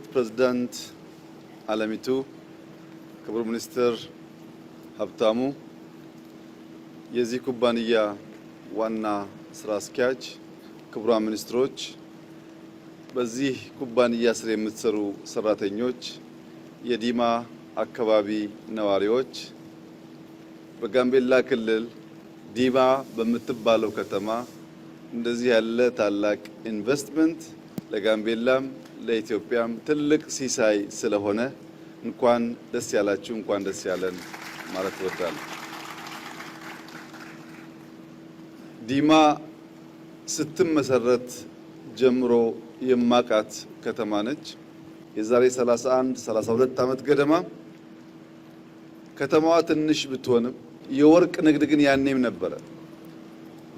ክብርት ፕሬዝዳንት አለሚቱ፣ ክቡር ሚኒስትር ሀብታሙ፣ የዚህ ኩባንያ ዋና ስራ አስኪያጅ፣ ክቡራን ሚኒስትሮች፣ በዚህ ኩባንያ ስር የምትሰሩ ሰራተኞች፣ የዲማ አካባቢ ነዋሪዎች፣ በጋምቤላ ክልል ዲማ በምትባለው ከተማ እንደዚህ ያለ ታላቅ ኢንቨስትመንት ለጋምቤላም ለኢትዮጵያም ትልቅ ሲሳይ ስለሆነ እንኳን ደስ ያላችሁ፣ እንኳን ደስ ያለን ማለት እወዳለሁ። ዲማ ስትመሰረት ጀምሮ የማቃት ከተማ ነች። የዛሬ 31 32 ዓመት ገደማ ከተማዋ ትንሽ ብትሆንም የወርቅ ንግድ ግን ያኔም ነበረ።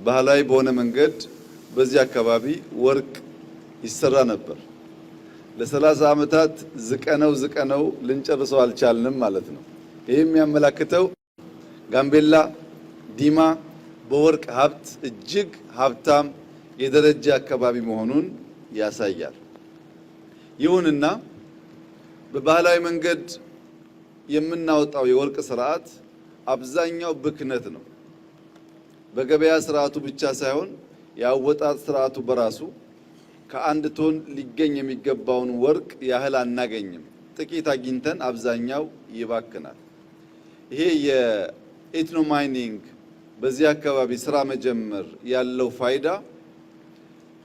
ባህላዊ በሆነ መንገድ በዚህ አካባቢ ወርቅ ይሰራ ነበር። ለ30 ዓመታት ዝቀነው ዝቀነው ልንጨርሰው አልቻልንም ማለት ነው። ይህ የሚያመላክተው ጋምቤላ ዲማ በወርቅ ሀብት እጅግ ሀብታም የደረጃ አካባቢ መሆኑን ያሳያል። ይሁንና በባህላዊ መንገድ የምናወጣው የወርቅ ስርዓት አብዛኛው ብክነት ነው። በገበያ ስርዓቱ ብቻ ሳይሆን የአወጣጥ ስርዓቱ በራሱ ከአንድ ቶን ሊገኝ የሚገባውን ወርቅ ያህል አናገኝም። ጥቂት አግኝተን አብዛኛው ይባክናል። ይሄ የ Ethno Mining በዚህ አካባቢ ስራ መጀመር ያለው ፋይዳ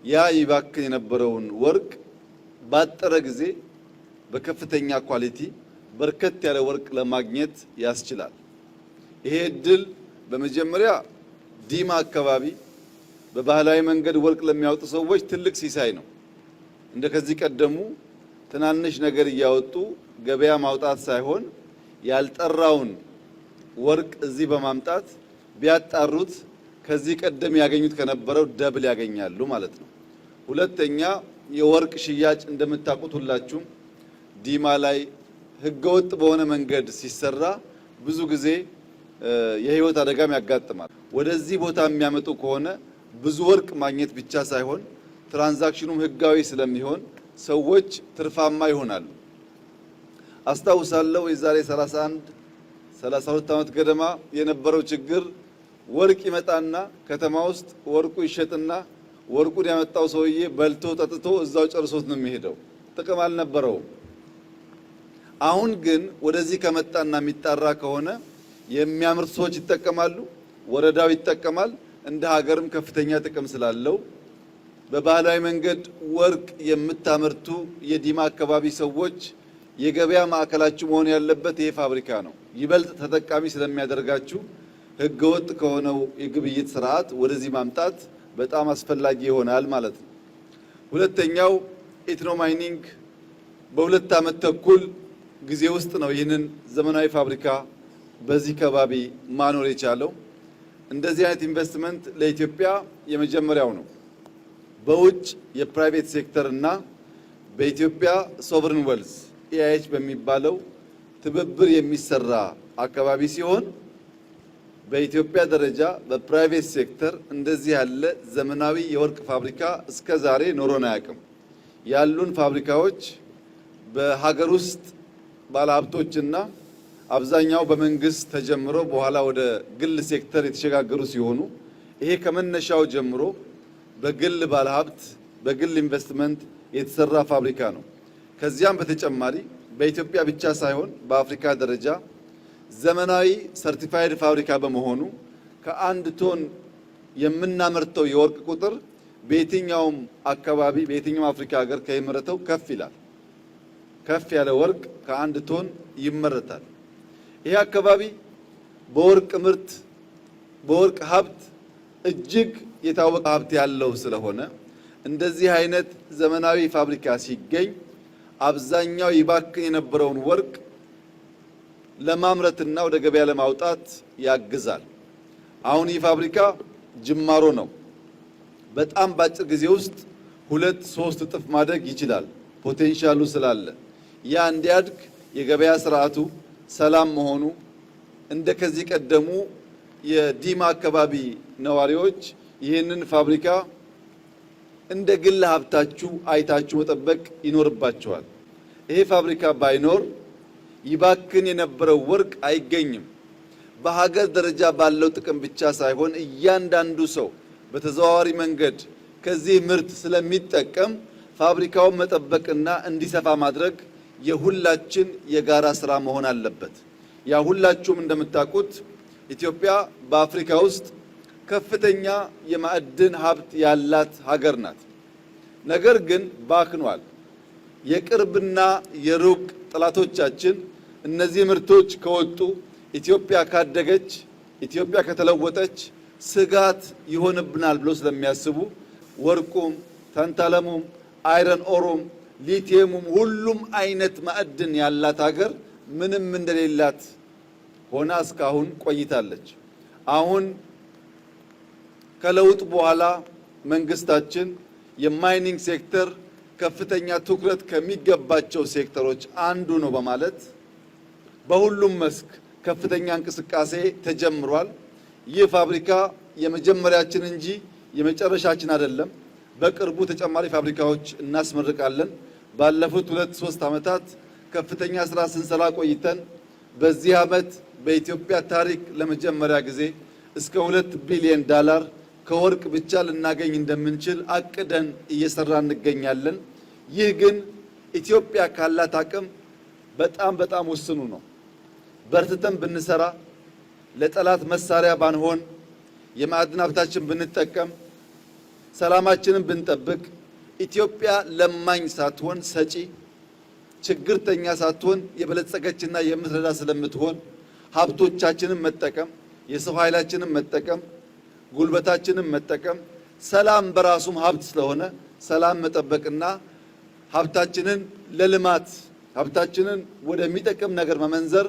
ያ ይባክን የነበረውን ወርቅ ባጠረ ጊዜ በከፍተኛ quality በርከት ያለ ወርቅ ለማግኘት ያስችላል። ይሄ እድል በመጀመሪያ ዲማ አካባቢ በባህላዊ መንገድ ወርቅ ለሚያወጡ ሰዎች ትልቅ ሲሳይ ነው። እንደ ከዚህ ቀደሙ ትናንሽ ነገር እያወጡ ገበያ ማውጣት ሳይሆን ያልጠራውን ወርቅ እዚህ በማምጣት ቢያጣሩት ከዚህ ቀደም ያገኙት ከነበረው double ያገኛሉ ማለት ነው። ሁለተኛ የወርቅ ሽያጭ እንደምታውቁት ሁላችሁም ዲማ ላይ ህገወጥ በሆነ መንገድ ሲሰራ ብዙ ጊዜ የህይወት አደጋም ያጋጥማል። ወደዚህ ቦታ የሚያመጡ ከሆነ ብዙ ወርቅ ማግኘት ብቻ ሳይሆን transaction ኑም ህጋዊ ስለሚሆን ሰዎች ትርፋማ ይሆናሉ። አስታውሳለሁ የዛሬ 31 32 ዓመት ገደማ የነበረው ችግር ወርቅ ይመጣና ከተማ ውስጥ ወርቁ ይሸጥና ወርቁን ያመጣው ሰውዬ በልቶ ጠጥቶ እዛው ጨርሶት ነው የሚሄደው። ጥቅም አልነበረውም። አሁን ግን ወደዚህ ከመጣና የሚጣራ ከሆነ የሚያመርቱ ሰዎች ይጠቀማሉ፣ ወረዳው ይጠቀማል። እንደ ሀገርም ከፍተኛ ጥቅም ስላለው በባህላዊ መንገድ ወርቅ የምታመርቱ የዲማ አካባቢ ሰዎች የገበያ ማዕከላችሁ መሆን ያለበት ይሄ ፋብሪካ ነው። ይበልጥ ተጠቃሚ ስለሚያደርጋችሁ ህገወጥ ከሆነው የግብይት ስርዓት ወደዚህ ማምጣት በጣም አስፈላጊ ይሆናል ማለት ነው። ሁለተኛው Ethno Mining በሁለት ዓመት ተኩል ጊዜ ውስጥ ነው ይህንን ዘመናዊ ፋብሪካ በዚህ ከባቢ ማኖር የቻለው። እንደዚህ አይነት ኢንቨስትመንት ለኢትዮጵያ የመጀመሪያው ነው። በውጭ የ private sector እና በኢትዮጵያ sovereign wealth EIH በሚባለው ትብብር የሚሰራ አካባቢ ሲሆን በኢትዮጵያ ደረጃ በ private sector እንደዚህ ያለ ዘመናዊ የወርቅ ፋብሪካ እስከ ዛሬ ኖሮን አያውቅም። ያሉን ፋብሪካዎች በሀገር ውስጥ ባለሀብቶችና አብዛኛው በመንግስት ተጀምሮ በኋላ ወደ ግል ሴክተር የተሸጋገሩ ሲሆኑ ይሄ ከመነሻው ጀምሮ በግል ባለሀብት በግል ኢንቨስትመንት የተሰራ ፋብሪካ ነው። ከዚያም በተጨማሪ በኢትዮጵያ ብቻ ሳይሆን በአፍሪካ ደረጃ ዘመናዊ certified ፋብሪካ በመሆኑ ከአንድ ቶን የምናመርተው የወርቅ ቁጥር በየትኛውም አካባቢ በየትኛውም አፍሪካ ሀገር ከሚመረተው ከፍ ይላል። ከፍ ያለ ወርቅ ከአንድ ቶን ይመረታል። ይህ አካባቢ በወርቅ ምርት በወርቅ ሀብት እጅግ የታወቀ ሀብት ያለው ስለሆነ እንደዚህ አይነት ዘመናዊ ፋብሪካ ሲገኝ አብዛኛው ይባክን የነበረውን ወርቅ ለማምረትና ወደ ገበያ ለማውጣት ያግዛል። አሁን ይህ ፋብሪካ ጅማሮ ነው። በጣም በአጭር ጊዜ ውስጥ ሁለት ሶስት እጥፍ ማደግ ይችላል፣ potential ኡ ስላለ። ያ እንዲያድግ የገበያ ስርዓቱ ሰላም መሆኑ እንደ ከዚህ ቀደሙ የዲማ አካባቢ ነዋሪዎች ይህንን ፋብሪካ እንደ ግል ሀብታችሁ አይታችሁ መጠበቅ ይኖርባችኋል። ይሄ ፋብሪካ ባይኖር ይባክን የነበረው ወርቅ አይገኝም። በሀገር ደረጃ ባለው ጥቅም ብቻ ሳይሆን እያንዳንዱ ሰው በተዘዋዋሪ መንገድ ከዚህ ምርት ስለሚጠቀም ፋብሪካውን መጠበቅና እንዲሰፋ ማድረግ የሁላችን የጋራ ስራ መሆን አለበት። ያ ሁላችሁም እንደምታውቁት ኢትዮጵያ በአፍሪካ ውስጥ ከፍተኛ የማዕድን ሀብት ያላት ሀገር ናት። ነገር ግን ባክኗል። የቅርብና የሩቅ ጠላቶቻችን እነዚህ ምርቶች ከወጡ፣ ኢትዮጵያ ካደገች፣ ኢትዮጵያ ከተለወጠች ስጋት ይሆንብናል ብሎ ስለሚያስቡ ወርቁም፣ ታንታለሙም፣ iron ore ኡም፣ ሊቲየሙም ሁሉም አይነት ማዕድን ያላት ሀገር ምንም እንደሌላት ሆና እስካሁን ቆይታለች። አሁን ከለውጥ በኋላ መንግስታችን የ mining sector ከፍተኛ ትኩረት ከሚገባቸው ሴክተሮች አንዱ ነው በማለት በሁሉም መስክ ከፍተኛ እንቅስቃሴ ተጀምሯል። ይህ ፋብሪካ የመጀመሪያችን እንጂ የመጨረሻችን አይደለም። በቅርቡ ተጨማሪ ፋብሪካዎች እናስመርቃለን። ባለፉት 2-3 ዓመታት ከፍተኛ ስራ ስንሰራ ቆይተን በዚህ ዓመት በኢትዮጵያ ታሪክ ለመጀመሪያ ጊዜ እስከ $2 ቢሊዮን ከወርቅ ብቻ ልናገኝ እንደምንችል አቅደን እየሰራ እንገኛለን። ይህ ግን ኢትዮጵያ ካላት አቅም በጣም በጣም ውስኑ ነው። በርትተን ብንሰራ፣ ለጠላት መሳሪያ ባንሆን፣ የማዕድን ሀብታችን ብንጠቀም፣ ሰላማችንን ብንጠብቅ ኢትዮጵያ ለማኝ ሳትሆን ሰጪ፣ ችግርተኛ ሳትሆን የበለጸገችና የምትረዳ ስለምትሆን ሀብቶቻችንን መጠቀም፣ የሰው ኃይላችንን መጠቀም፣ ጉልበታችንን መጠቀም፣ ሰላም በራሱም ሀብት ስለሆነ ሰላም መጠበቅና ሀብታችንን ለልማት፣ ሀብታችንን ወደሚጠቅም ነገር መመንዘር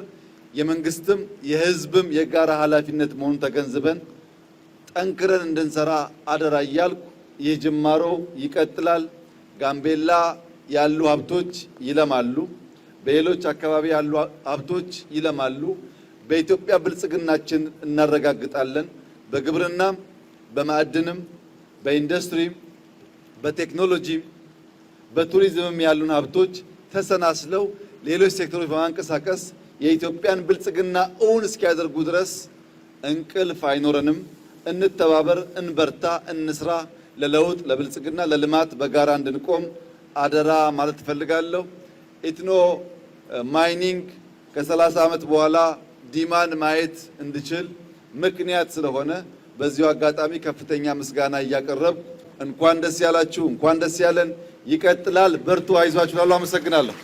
የመንግስትም የህዝብም የጋራ ኃላፊነት መሆኑን ተገንዝበን ጠንክረን እንድንሰራ አደራ እያልኩ ይህ ጅማሮ ይቀጥላል። ጋምቤላ ያሉ ሀብቶች ይለማሉ። በሌሎች አካባቢ ያሉ ሀብቶች ይለማሉ። በኢትዮጵያ ብልጽግናችን እናረጋግጣለን። በግብርናም፣ በማዕድንም፣ በኢንዱስትሪም፣ በቴክኖሎጂም፣ በቱሪዝምም ያሉን ሀብቶች ተሰናስለው ሌሎች ሴክተሮች በማንቀሳቀስ የኢትዮጵያን ብልጽግና እውን እስኪያደርጉ ድረስ እንቅልፍ አይኖረንም። እንተባበር፣ እንበርታ፣ እንስራ። ለለውጥ፣ ለብልጽግና፣ ለልማት በጋራ እንድንቆም አደራ ማለት እፈልጋለሁ። Ethno Mining ከ30 ዓመት በኋላ ዲማን ማየት እንድችል ምክንያት ስለሆነ በዚሁ አጋጣሚ ከፍተኛ ምስጋና እያቀረብኩ እንኳን ደስ ያላችሁ፣ እንኳን ደስ ያለን። ይቀጥላል። በርቱ፣ አይዟችሁ እላለሁ። አመሰግናለሁ።